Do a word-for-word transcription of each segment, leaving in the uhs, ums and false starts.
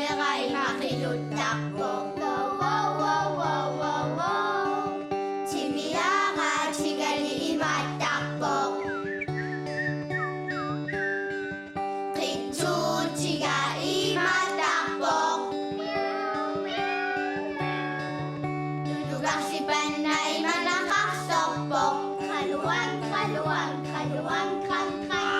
Qeqqeraa imaqiluttarpoq. Wow, wow, wow, wow, wow, wow. Timiaraatigali imaattarpoq. Qitsuutiga imaattarpoq. Tutukarsipanna imanaqarsorpoq. Qaluang, qaluang, qaluang, qang, qang.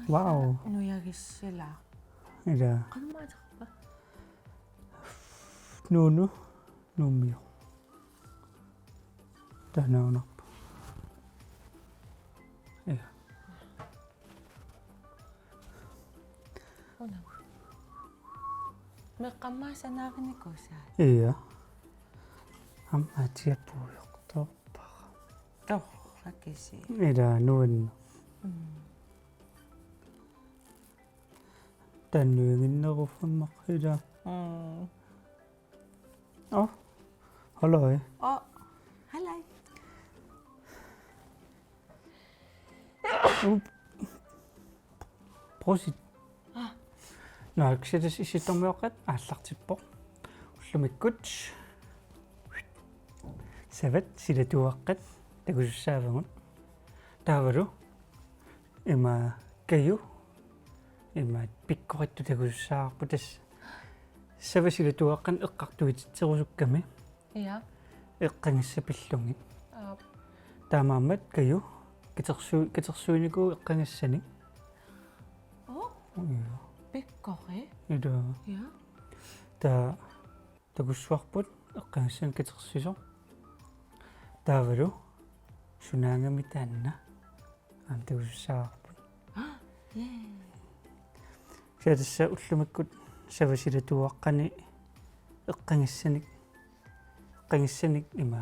Wow. Nujagissilaa. Ila. Qanumaaterpa? Nuunu. Nuummiu. Taannaanarpa. Ila. Una. Meeqqamma sanaarinikuusaa. Ila. Aamma atiappuujortorpara. Torrakisi. Ila nuann. Mm. Taannuiginneruffammaq ila. Mm. Åh, hallo. Åh, hallo. Up. Prosit. Ah. Nå, kisatas issittormiuaqqat aallartippoq. Ullumikkut savat silatuuaqqat takusussaavagut. Taavalu ima Kaju. Ima pikkorissoq takusussaavoq tassa. Savat silatuuaqqanik eqqartuititserusukkami. Ja. Eqqagassat pillugit. Aap. Taamaammat Kaju katersu-, katersuinikuuvoq eqqagassanik. Åh? Ja. Pikkori? Ila. Ja. Taava takussuarput eqqagassanik katersisoq. Taavalu sunaagami taanna aamma takusussaavagut. Yay. Kisianni tassa ullumikkut savat silatuuaqqani eqqagassanik, eqqagassanik ima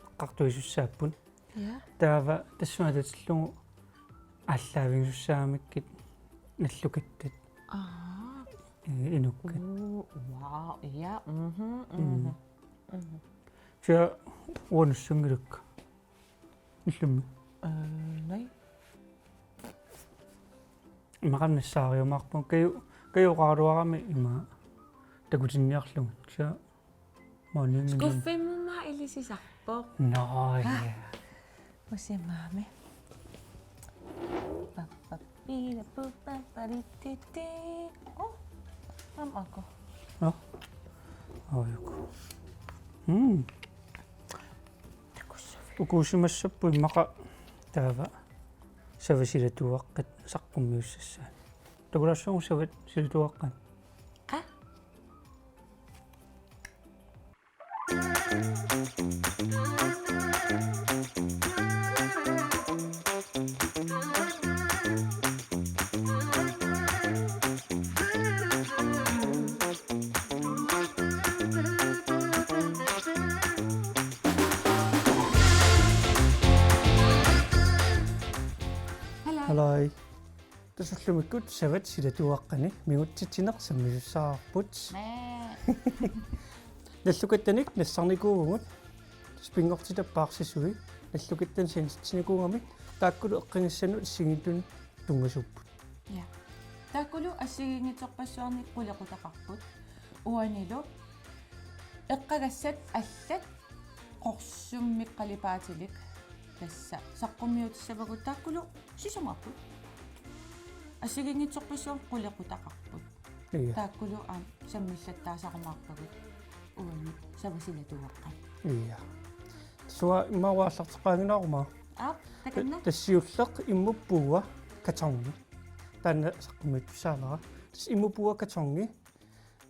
eqqartuisussaapput. Ja. Taava tassunga atatillugu aallaavigisussaagamikkit nallukattat. Aa. Ee, inukkat. Uu, wow, ja, mhm, mm, mhm. Mhm. Kisianni uanga nassanngilakka. Illummi. Ee, nej. Immaqa nassaariumaarpunga Kaju, Kaju oqaraluarami ima takutinniarlugit. Kisianni maaniinngilanga. Skuffimut ilisisarpoq. Nå, ja. Usimaami. Pappa, pila, pupa, parititi. Oh, aamma aku. Nå. Ajuku. Mm. Takussavik. Ukuusimassapput immaqa taava savat silatuuaqqat saqqummiussassaat. Takulaassuugut savat silatuuaqqat? Qa? Hello. Hello. Tassa ullumikkut savat silatuuaqqani mingutsitsineq sammisussaavarput. Mee. Nallukattanik nassarnikuuvugut. Tassa pinngortitap paarsisui. Nallukattanik sanitsinikuugamik. Taakkulu eqqagassanut assigiinngitsunik tunngasuupput. Ja. Taakkulu assigiinngitsorpassuarnik qulequtaqarput. Uanilu eqqagassat allat qorsummik qalipaatilik tassa saqqummiutissavagut, taakkulu sisamaarput. Assigiinngitsorpassuarnik qulequtaqarput. Ja. Taakkulu aamma sammillattaasarumaarpagut uani savat silatuuaqqani. Ja. Suaa immaqa aallarteqqaanngilaq aamma. Aap, takanna. Tassa siulleq immuppuua kartongi. Taanna saqqummiuttussaavara. Tassa immuppuua kartongi.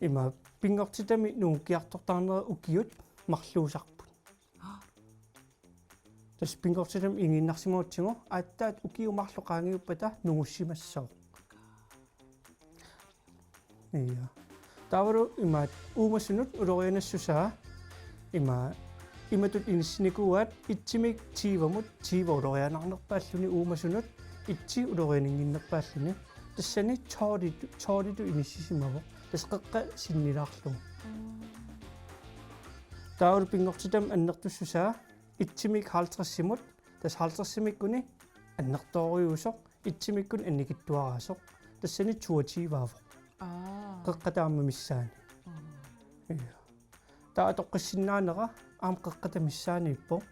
Ima pinngortitami nungukkiartortarnera ukiut marluusarput. Tassa pinngortitami igiinnarsimagutsigu aatsaat ukiut marluk qaangiuppata nungussimassaaq. Ja. Taavalu imaattoq uumasunut ulorianassusaa ima imatut inissinikuuaat: et-imiit tyvemut, tyve ulorianarnerpaalluni uumasunut, et ulorianinnginnerpaalluni. Tassani tolvitut, tolvitut inissisimavoq. Tassa qeqqa sinnilaarlugu. Mm. Taavalu pinngortitami annertussusaa et-imiit halvtredsimut, tassa halvtredsimiikkuni annertoorujussuusoq, et-imiikkuni annikitsuaraasoq. Tassani toogtyveavoq. Aa. Qeqqa taama missaani. Mm. Ja. Taava atoqqissinnaanera aamma qeqqata missaaniippoq.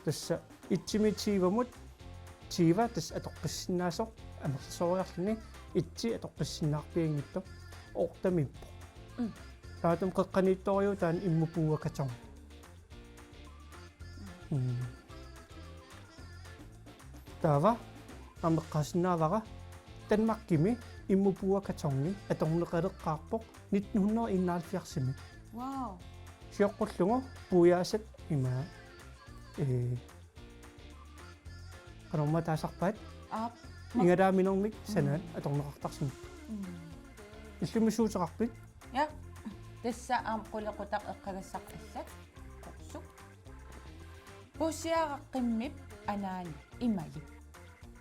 Tassa et-imiit tyvemut, tyve tassa atoqqissinnaasoq amerlasooriarluni, et atoqqissinnaarpianngitsoq, ottemiippoq. Mm. Taava taama qeqqaniittorujuuvoq taanna immuk puua karton. Mm. Taava aamma eqqaasinnaavara, Danmarkimi immuk puua kartoni atorneqaleqqaarpoq nitten hundrede enoghalvfjerdsimi. Wow. Sioqqullugu puiaasat ima, ee, qanormaa taasarpaat? Aap. Igalaaminernit sanaat. Mm. Atorneqartarsimavoq. Mm. Illimmi suuteqarpit? Ja. Tassa aamma qulequtaq eqqagassaq allat. Qorsuk. Puussiaaraq qimmip anaani imalik.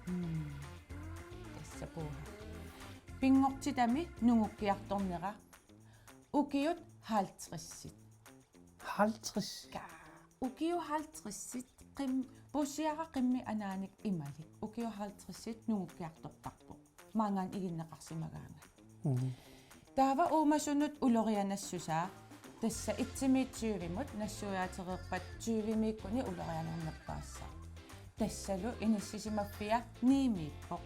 Mm. Tassa puuha. Pinngortitami nungukkiartornera. Ukiut halvtredsit. Halvtreds? Ka. Ukiut halvtredsit qim-, puussiaaraq qimmip anaanik imalik. Ukiut halvtredsit nungukkiartortarpoq. Maanngaanniit iginneqarsimagaangat. Mhm. Taava uumasunut ulorianassusaa, tassa et-imiit tyvemut nassuiaatereerpat tyvemiikkuni ulorianarnerpaassaaq. Tassalu inissisimaffia ni-miippoq.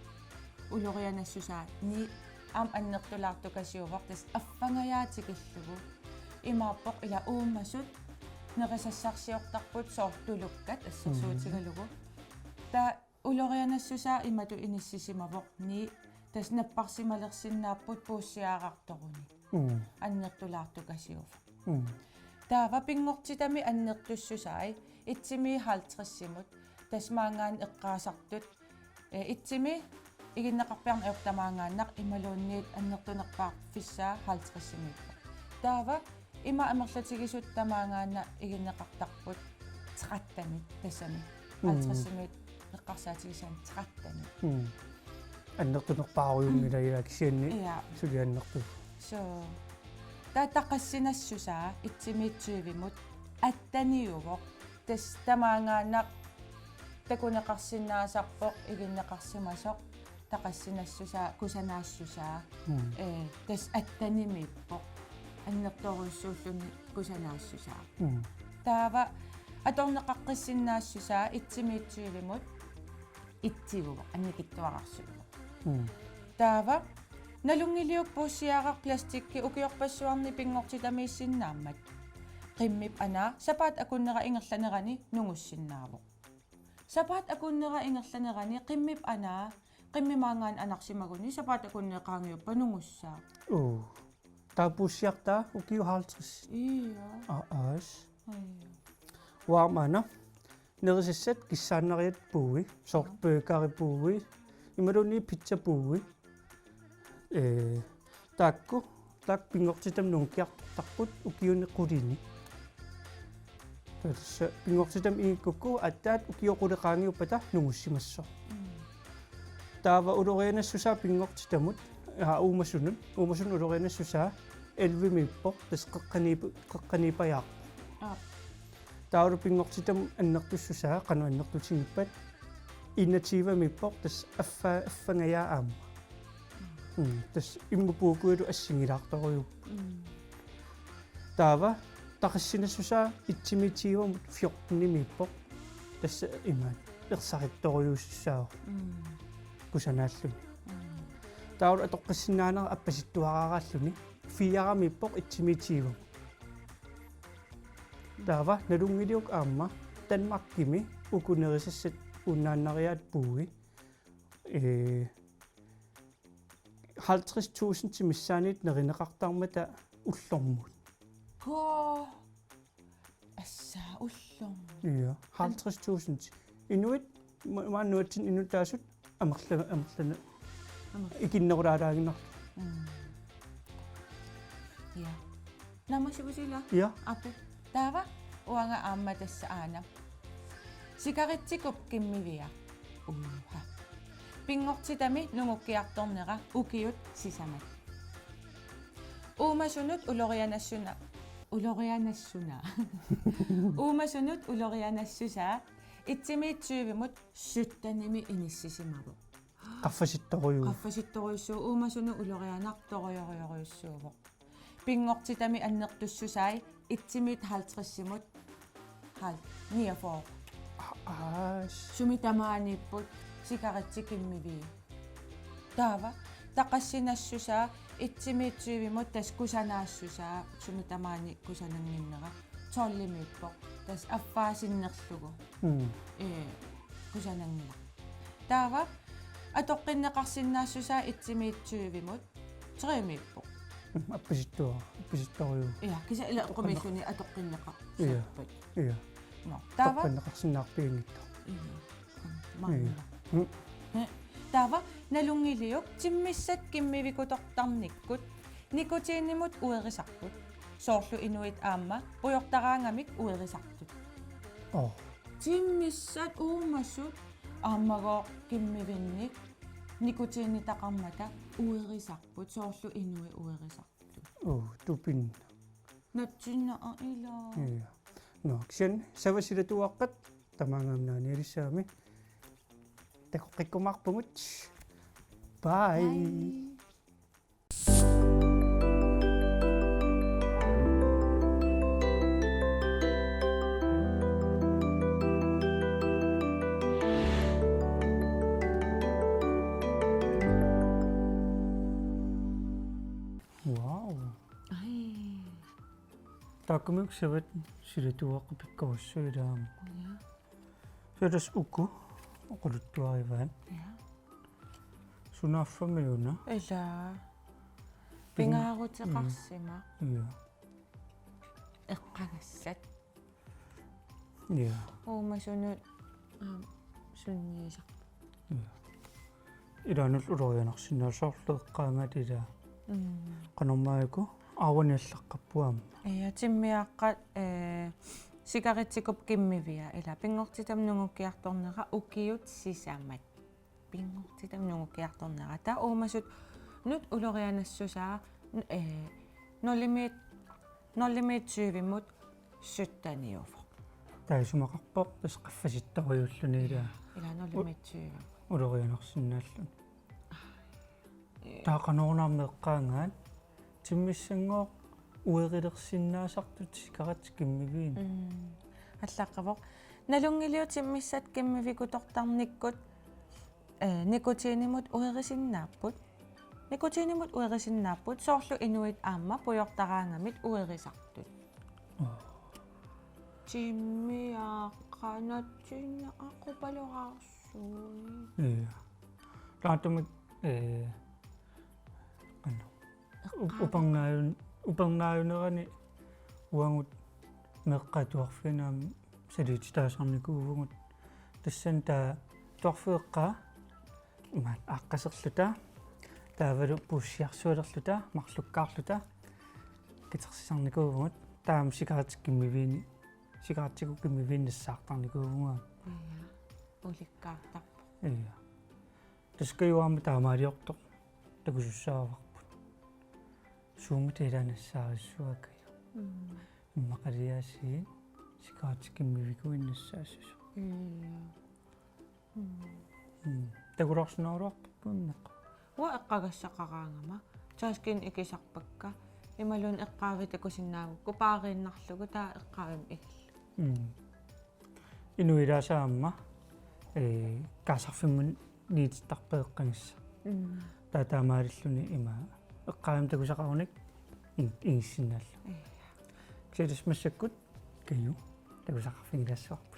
Ulorianassusaa ni aamma annertulaartukasiuvoq, tassa affangajaat tikillugu. Imaappoq ila uumasut nerisassarsiortarput soorlu tulukkat assersuutigalugu. Mhm. Taava ulorianassusaa imatut inissisimavoq ni, tassa napparsimalersinnaapput puussiaarartorunik. Mm. Annertulaartukasiuvoq. Mm. Taava pinngortitami annertussusai et-imiit halvtredsimut, tassa maanngaanniit eqqaasartut, ee, et-imi iginneqarpiarneq ajortoq tamaangaannaq imaluunniit annertunerpaarfissaa halvtredsimiippoq. Taava ima amerlatigisut tamaangaannaq iginneqartarput trettenit tassami. Mm. Halvtredsimiit eqqarsaatigisaanni trettenit. Mm. Annertunerpaarujunngilaat, mm, ilaa kisianni. Ja. Suli annertuvoq. Soo. Taava taqassinassusaa et-imiit tyvemut atteniuvoq. Tassa tamaangaannaq takuneqarsinnaasarpoq iginneqarsimasoq taqassinassusaa, kusanaassusaa. Mm. Ee, tassa attenimiippoq. Annertoorujussuulluni kusanaassusaa. Mm. Taava atorneqaqqissinnaassusaa et-imiit tyvemut et-iuvoq, annikitsuararsuuvoq. Mm. Taava nalunngiliuk puussiaaraq plastikki ukiorpassuarni pinngortitamiissinnaammat? Qimmip anaa sapaatip akunnera ingerlanerani nungussinnaavoq. Sapaatip akunnera ingerlanerani qimmip anaa, qimmit maanngaanniit anarsimaguni sapaatip akunneri qaangiuppata nungussaaq. Uu. Taava puussiartaa ukiut halvtreds. Ja. Aa, aas. Ja. Uanga aamma una nerisassat kissaannariat puui, soorlu, ja, burgeripuui, imaluunniit pizzapuui. Ee, taakku, taakku pinngortitami nungukkiartortarput ukiuni qulini. Tassa pinngortitami igikkukku aatsaat ukiut qulit qaangiuppata nungussimassaaq. Mm. Taava ulorianassusaa pinngortitamut, aa, uumasunut, uumasunut ulorianassusaa ellevemiippoq, tassa qeqqaniip-, qeqqaniippajaarpoq. Aap. Taavalu pinngortitami annertussusaa, qanoq annertutigippat, enogtyvemiippoq, tassa affa-, affangajaat aamma. Mm, tassa immuk puukkuilu assigilaartorujuupput. Mm. Taava taqassinassusaa et-imiit tyvemut fjortenimiippoq. Tassa imaat ersarittorujussuussaavoq. Mm. Kusanaalluni. Mm. Taavalu atoqqissinnaanera appasittuaraaraalluni firemiippoq et-imiit tyvemut. Taava nalunngiliuk aamma Danmarkimi uku nerisassat unnaannariaat puui. Ee, halvtreds tusindit missaanniit nerineqartarmata ullormut. Koo. Assa ullormut. Ja, halvtreds tusind. Inuit, ma-, maani nunatsinni inuttaasut amerla-, amerlana-, amerla-, ikinnerulaaraaginnarlugu. Mm. Ja. Naammassivisiuk? Ja. Aap. Taava uanga aamma tassa aana. Sigaritsikup kimmivia. Uha. Pinngortitami nungukkiartornera ukiut sisamat. Uumasunut ulorianassuna. Ulorianassuna. Uumasunut ulorianassusaa etsimiit tyvemut syttenimi inissisimavoq. Qaffasittorujuu. Qaffasittorujussuuvoq, uumasunut ulorianartorujorujorujussuuvoq. Pinngortitami annertussusai etsimiit halvtredsimut hal-, niogfyrre. Aa, aas. Sumi tamaaniipput sigaritsit kimmivii. Taava taqassinassusaa etsimiit tyvemut tassa kusanaassusaa sumi tamaani kusanannginnera tolvimiippoq. Tassa affaa sinnerlugu. Mm. Ee, kusananngilaq. Taava atoqqinneqarsinnaassusaa etsimiit tyvemut tremiippoq. Mm, appasittua-, appasittorujuu. Ja, kisianni ila eqqumiilluni atoqqinneqassappat. Ja. Nå, taava. Atoqqinneqarsinnaarpianngitsoq. Ja. Maanna. Mm. He, taava nalunngiliuk timmissat kimmivikutortarnikkut nikutiinimut uerisarput. Soorlu inuit aamma pujortaraangamik uerisartut. Oo. Timmissat uumasut aammagooq kimmivinnik nikutiinitaqarmata uerisarput. Soorlu inuit uerisartut. Oo, tupin. Natsinna a ila. Ja. Nå, kisianni savat silatuaqqat tamaanga naanialissaami. Takoqqikkumaarpugut. Bye. Bye. Wow. Ai. Taakkununnga savat silatuaqqat pikkorissuit ilaammat. Ja. Savat uku oqaluttuarivaat. Ja. Sunaaffami una. Ila. Ping-, pingaaruteqarsimaq. Ja. Eqqagassat. Ja. Uumasunut, aam, sunniisaq. Ja. Ilaanut ulorianarsinnaasarlu eqqaagaat ilaa. Mm. Qanormaajuku aavani allaqqappoq aamma. Ja, timmiaaqqat, ee, sigaritsikup kimmivia ila pinngortitami nungukkiartornera ukiut sisamat. Pinngortitami nungukkiartornera. Taava uumasunut ulorianassusaa, n-, ee, nulimiit, nulimiit tyvemut sytteniuvoq. Taava isumaqarpoq tassa qaffasittorujuulluni ilaa. Ila nulimiit tyve. Ulorianarsinnaalluni. Taava qanoruna aamma eqqaagaat timmissanngooq uerilersinnaasartut sigaritsit kimmiviinik. Mm. Allaqqavoq. Nalunngiliuk timmissat kimmivikutortarnikkut, ee, nikutiinimut uerisinnaapput. Nikutiinimut uerisinnaapput. Soorlu inuit aamma pujortaraangamik uerisartut. Oo. Timmiaaqqat, natsinna aqupaloraarsuit. Ja. Taamaattumik, ee, qanoq. Eqqaava. Up-, upernaajun-, upernaajunerani uagut meeqqat atuarfianni aamma saliititaasarnikuuvugut. Tassani taava atuarfik eqqaa imaat aaqqaserluta. Taavalu puussiarsualerluta, marlukkaarluta. Katersisarnikuuvugut. Taava aamma sigaritsit kimmiviinik, sigaritsikut kimmiviinik nassaartarnikuuvugut. Ja. Ulikkaartarpoq. Ja. Tassa Kaju aamma taamaaliortoq takusussaavarput. Suummi taava ilaa nassaarissuaa Kaju. Mm. Immaqaliaasiit sigaritsit kimmivikuinik nassaassuseq. Mm. Mm. Mm. Takulaarsinnaagaluarput immaqa. Uanga eqqagassaqaraangama. Taskin ikisarpakka. Imaluunniit eqqaavi takusinnaagukku paariinnarlugu taava eqqaavimmi igillugu. Mm. Inuit ilaasa aamma, ee, kaasarfimmut niitittarput eqqagassat. Mm. Taava taamaalilluni ima eqqaavimmi takusaqarunik in-, igissinnaallugu. Ja. Kisianni tassa massakkut Kaju takusaqarfigilaassavarput.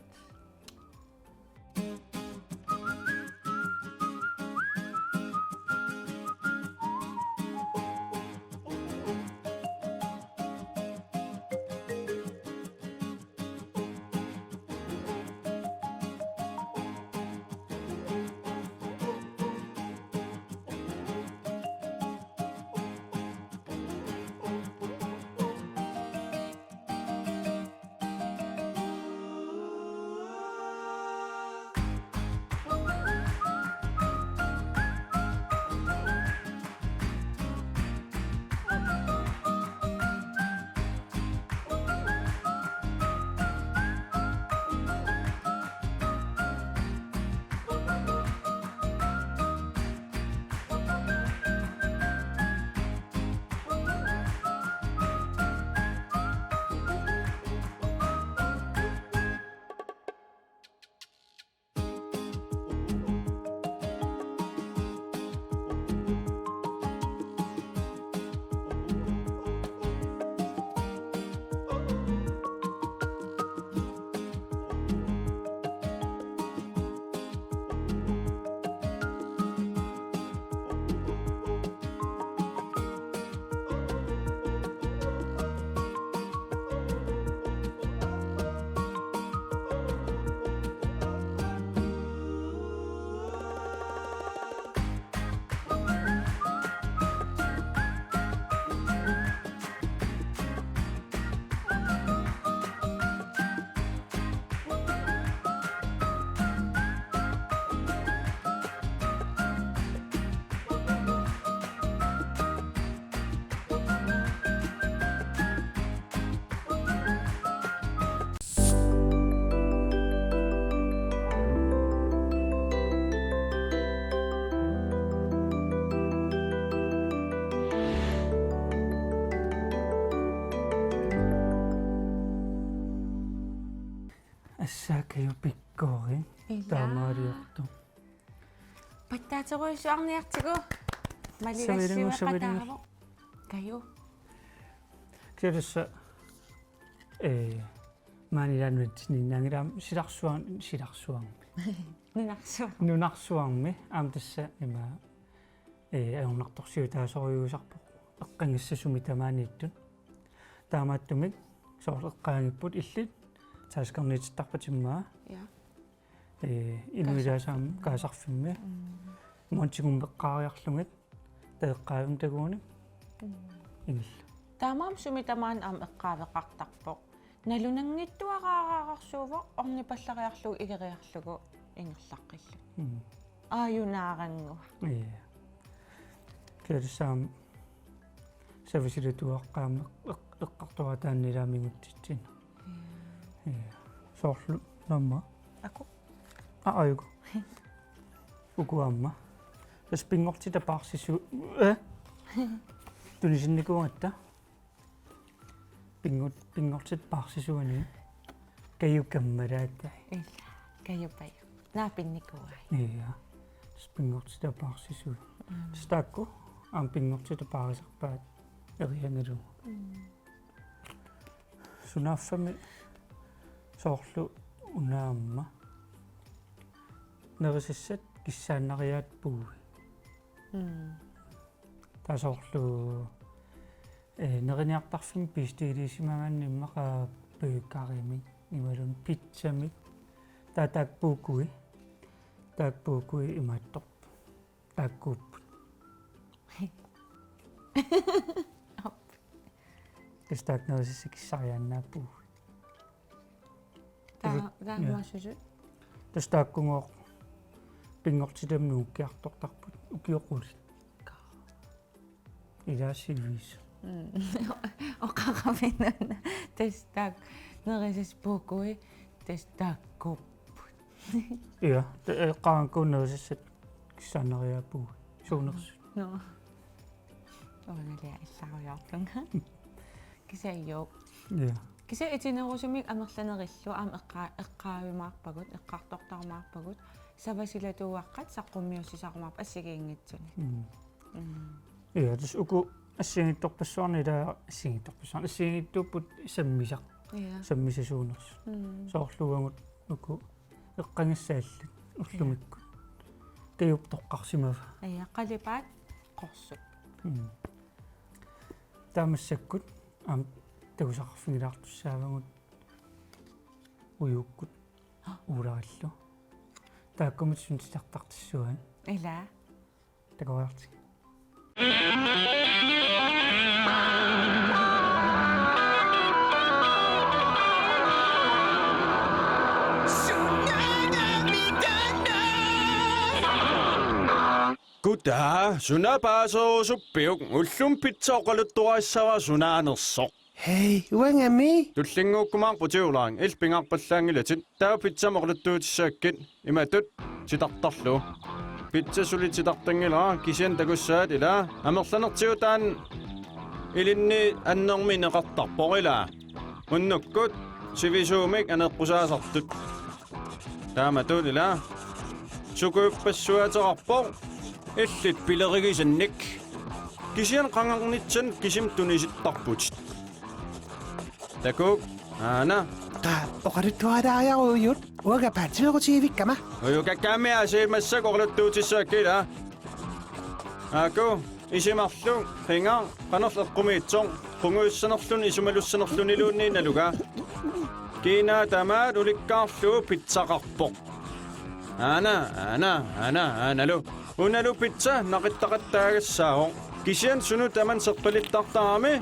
Assaa Kaju Pikkorik. Ilaa. Taamaaliortoq. Pattaaterujussuarniartigu. Savilingu, savilingu. Maligassiueqataavoq. Kaju. Kisianni tassa, ee, maani ilaanut ninnaanngilanga silarsuarmi, silarsuarmi. Nunarsuaq. Nunarsuarmi, aamma tassa ima, ee, ajornartorsiutaasorujussuusarpoq. Eqqagassat sumi tamaaniittut. Taamaattumik soorlu eqqaagipput illit taaskarniitittarpat immaqa. Ja. Ee, inuilaasaammik kaasarfimmi. Mm. Montigummeqqaariarlugit taava eqqaavimmi takuani. Mm. Ingerla. Taamaammat sumi tamaani aamma eqqaaveqartarpoq. Nalunanngitsuaraararsuuvoq ornipallariarlugu igeriarlugu ingerlaqqillugu. Mm. Aajunaarannguaq. Ja. Kisianni tassa aamma savisilatuaqqaarmat eq-, eqqartuaataanni ilaamigutsitsin. Ja. Ja. Soorlu naamma. Aku. Aa, ajuku. Uku aamma. Tassa pinngortitap paarsisu-, ee? Tunisinnikuugatta. Pinngor-, pinngortitap paarsisuani Kaju kammalaatai. Ila, Kaju Paju. Naa pinnikuuai. Ja. Tassa pinngortitap paarsisuani. Mm. Tassa taakku aamma pinngortitap paarisarpaat eriagalugu. Mm. Sunaaffami soorlu una aamma. Nerisassat kissaannariaat puui. Mm. Taava soorlu, ee, neriniartarfimmi pistiilisimagaanni immaqa burgerimik, imaluunniit pizzamik. Taava taakku puukui. Taakku puukui imaattoq. Taakkuupput. Tassa taakku nerisassat kissariaannaat puui. Taa-, Ilu-, taa-, ja. Maassusu. Tassa taakkugooq pinngortitami nungukkiartortarput ukiut qulit. Ilaa sivisu. Mm. Oqarfinnuna. Tassa taakku nerisassat puukui. Tassa taakkuupput. Ja, ta-, ee, qaanku nerisassat kissaannariaat puui. Suunersut. Nå. Uangalia illarujoortunga. Kisianni. Ja. Kisianni itinerusumik amerlanerillu aamma eqqa-, eqqaavimaarpagut, eqqartortarumaarpagut, savasilatuuaqqat saqqummiussisarumaarput assigiinngitsunik. Mm. Mm. Ja, tassa uku assigiinngitsorpassuarni ilaa assigiinngitsorpassuarni. Assigiinngitsuupput sammisaq. Ja. Sammisasuunersut. Mm. Soorlu uagut uku eqqagassat allat ullumikkut. Kajup toqqarsimavaa. Ja, qalipaat qorsuk. Mm. Taava massakkut aamma takusaqarfigilaartussaavagut ujukkut uularillu. Taakkununnga suna titartartissuaat. Ilaa. Takuarti. Kutaa, suna paaserusuppiuk, ullumi pizza oqaluttuarissavara sunaanersoq. Hej, uangami. Tullinnguukkumaarputit Ulrik, illit pingaarpallaanngilatit. Taava pizzamik oqaluttuutissakkit imatut titartarlugu. Pizza suli titartanngilara, kisianni takussavat ilaa. Amerlanertigut taanna ilinni annermik ineqartarpoq ilaa. Unnukkut sivisuumik aneqqusaasartut. Taamatut ilaa. Sukujuppassuaateqarpoq. Illit pilerigisannik. Kisianni qangarnitsanut kisimik tunisittarputit. Takuuk, aana. Qaa, oqaluttuarilaariarujut, uanga paatsivequtigivikkama. Ujukakkaami aasiit massakkut oqaluttuutissavakkit ilaa. Aaku, isi marluk, qingaq, qanorlu eqqumiitsoq, qungujussanerluni isumalussanerluniluunniit nalugaa. Kiinaa tamaat ulikkaarlugu pizzaqarpoq. Aana, aana, aana, aanalu. Unalu pizza naqittaqattaagassaavoq. Kisianni sunut tamanut seqqilittartarami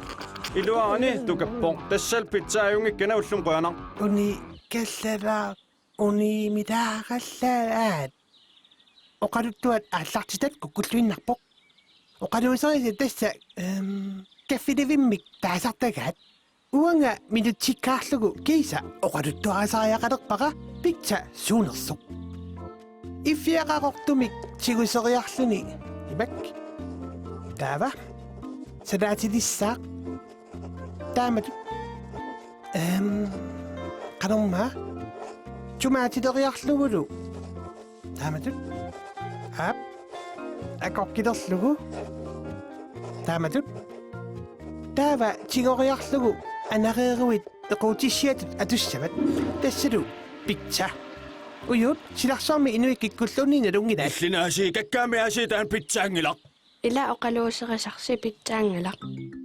iluarani tukappoq. Tassalu pizza ajunngikkina, ullumi qujanaq. Uni kallalaaq, uni milaarallalaat. Oqaluttuat aallartitat kukkulluinnarpoq. Oqaluuserisatit tassa, ehm, kaffilivimmik taasartagaat. Uanga minutsikkaarlugu kiisa oqaluttuarisariaqalerpara pizza suunersoq. Iffiaqaqortumik tiguseriarluni imak. Taava. Salaatilissaaq. Taamatut. Ehm, qanormaa. Tomaatileriarlugulu. Taamatut. Aap. Akorkilerlugu. Taamatut. Taava tigoriarlugu anareeruit eqquutissiatut atussavat. Tassalu pizza. Ujup, silarsuarmi inuit kikkulluunniit nalunngilaat. Illinaasi, kakkaami aasiit taanna pizzaanngilaq. Ila oqaluuserisarsi pizzaanngilaq.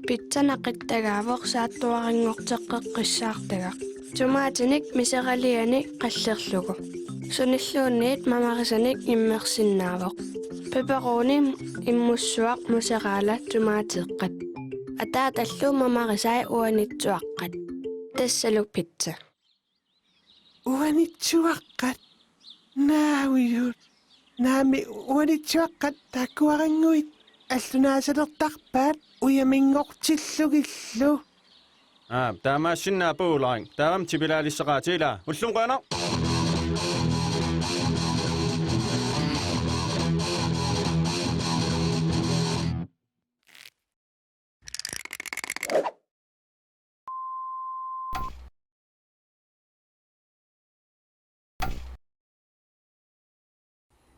Pizza naqittagaavoq saattuaranngorteqqeqqissaartagaq. Tomaatinik miseralianik qallerlugu. Sunilluunniit mamarisanik immersinnaavoq. Pepperoni, immussuaq, mozzarella, tomateeqqat. Ataatallu mamarisai uanitsuaqqat. Tassalu pizza. Uanitsuaqqat. Naujut. Naami uanitsuaqqat takuarannguit allunaasalertarpaat ujaminngortillugillu. Aa, taamaassinnaavoq Ulrik. Taavami tipilaalissaqaatigut, ilaa. Ulloq qujanaq.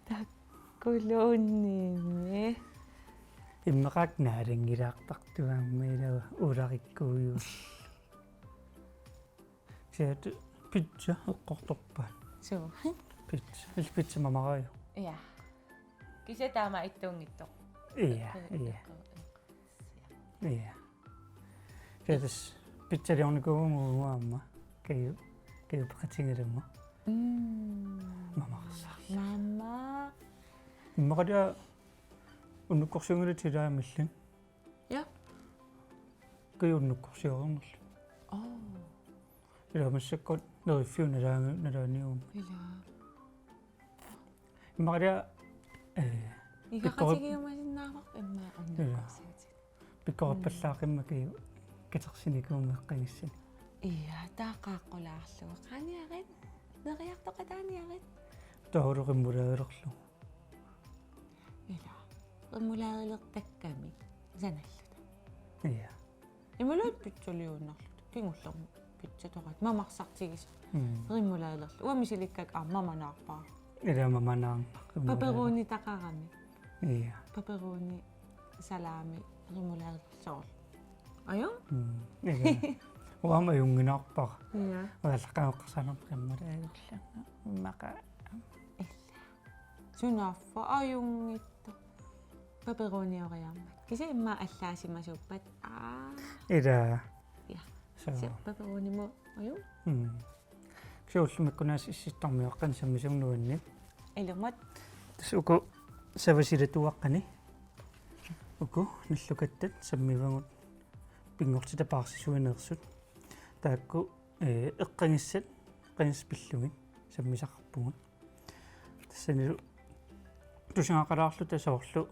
Takkuluunniimmi. Immaqa naalanngilaartartuaamma ilaa Ulrikkuuju. Siat pizza eqqortorpaat. Suu. Pizza. Il pizza mamaraju. Ja. Kisianni taama ittuunngitsoq. Ja, ja. Ja. Kiatas pizzaliornikuuvugut aamma. Kaju, Kaju peqatigalugit. Mm. Mamarsarlu. Mama. Immaqalu unnukkorsiunngilatit ilaa immaqa. Ja. Kaju unnukkorsiornerlu. Oh. Ilaa massakkut neriffiu nalaani, nalaaniugummi. Ilaa. Immaqalu, eh, pikkori-, igaqatigiumasinnaavoq immaqa. Ja. Unnukkorsiutit. Pikkorippallaaqimmat Kaju katersinikuummat eqqagassanik. Ja, taava qaaqqulaarlugu. Qaaniarit, neriartoqataaniarit. Taava remouladelerlugu. Ilaa. Remouladelertakkami sanalluta. Ja. Imaluunniit pizzaliuinnarluta. Kingullermik pizzatoqaat. Mamarsartigisoq. Mm. Remouladelerluta. Uanga misilikkakka aamma mamanaarpara. Ilaa mamanaarnaq. Pepperonitaqarami. Ja. Pepperoni, salami, remouladelerluta. Ajo? Mm. Ilaa. Uanga ajunnginnaarpara. Ja. Uallaqqaneqqarsaanerput remouladelerlunga. Immaqa. Ilaa. Sunaaffa ajunngitsoq. Pepperonioriarmat. Kisianni immaqa allaasimasuuppat. Aa. Ilaa. Ja. Suu. Kisianni pepperonimut, ajo? Mm. Kisianni ullumikkut aasiit sittarmiuaqqanik sammisavunga nuanni. Ilumut. Tassa uku savasilatuaqqani. Uku nallukattat sammivagut pinngortitaq paarsisuineersut. Taakku, eh, eqqagassat, eqqagassat pillugit sammisaqarpugut. Tassanilu tusagaqalaarluta soorlu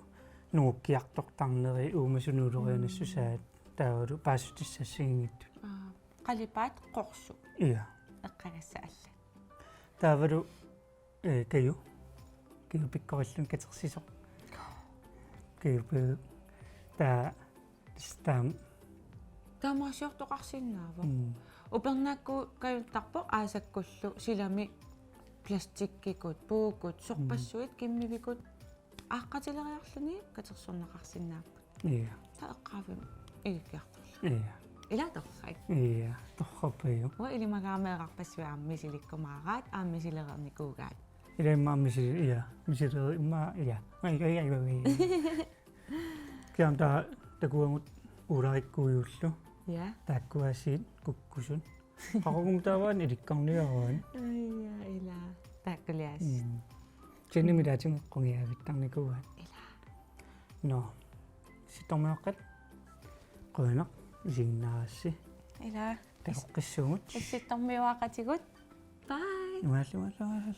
nungukkiartortarneri uumasut nuulerianassusaat taavalu paasissutissat assigiinngitsut. Aa, qalipaat qorsuk. Ja. Eqqagassat allat. Taavalu, eh, Kaju. Kaju pikkorilluni katersisoq. Kaju pi-, taa-, Tassa taama. Taamaasiortoqarsinnaavoq. Mm. Upernaakkaajuttarpoq aasakkullu silami plastikkikut, puukut, sorpassuit, mm, kimmivikut aaqqatileriarluni katersorneqarsinnaapput. Ja. Taava eqqaavimmi ilikkiartorluni. Ja. Ilaa torrak. Ja, torrappiuk. Uanga ilimagaara meerarpassuit aamma misilikkumaaraat, aamma misilereernikuugaat. Ilaa immaqa misili-, ja, misileri-, immaqa, ja. Ai, ai, ai, ai, ai. Kiam ta-, takuagut Ulrikkuujullu. Ja. Taakku aasiit kukkusut. Qaqugumut taavaana ilikkarniaraat. Aja, ilaa. Taakkuliaasiit. Mm. Kisianni ilaatigut eqqugiaavittarnikuuaat. Ilaa. Nå. Sittarmiuaqqat. Qujanaq isiginnaarassi. Ilaa. Takoqqissuugut. Issittarmiuaqatigut. Bye. Imaallu, imaallu, imaallu.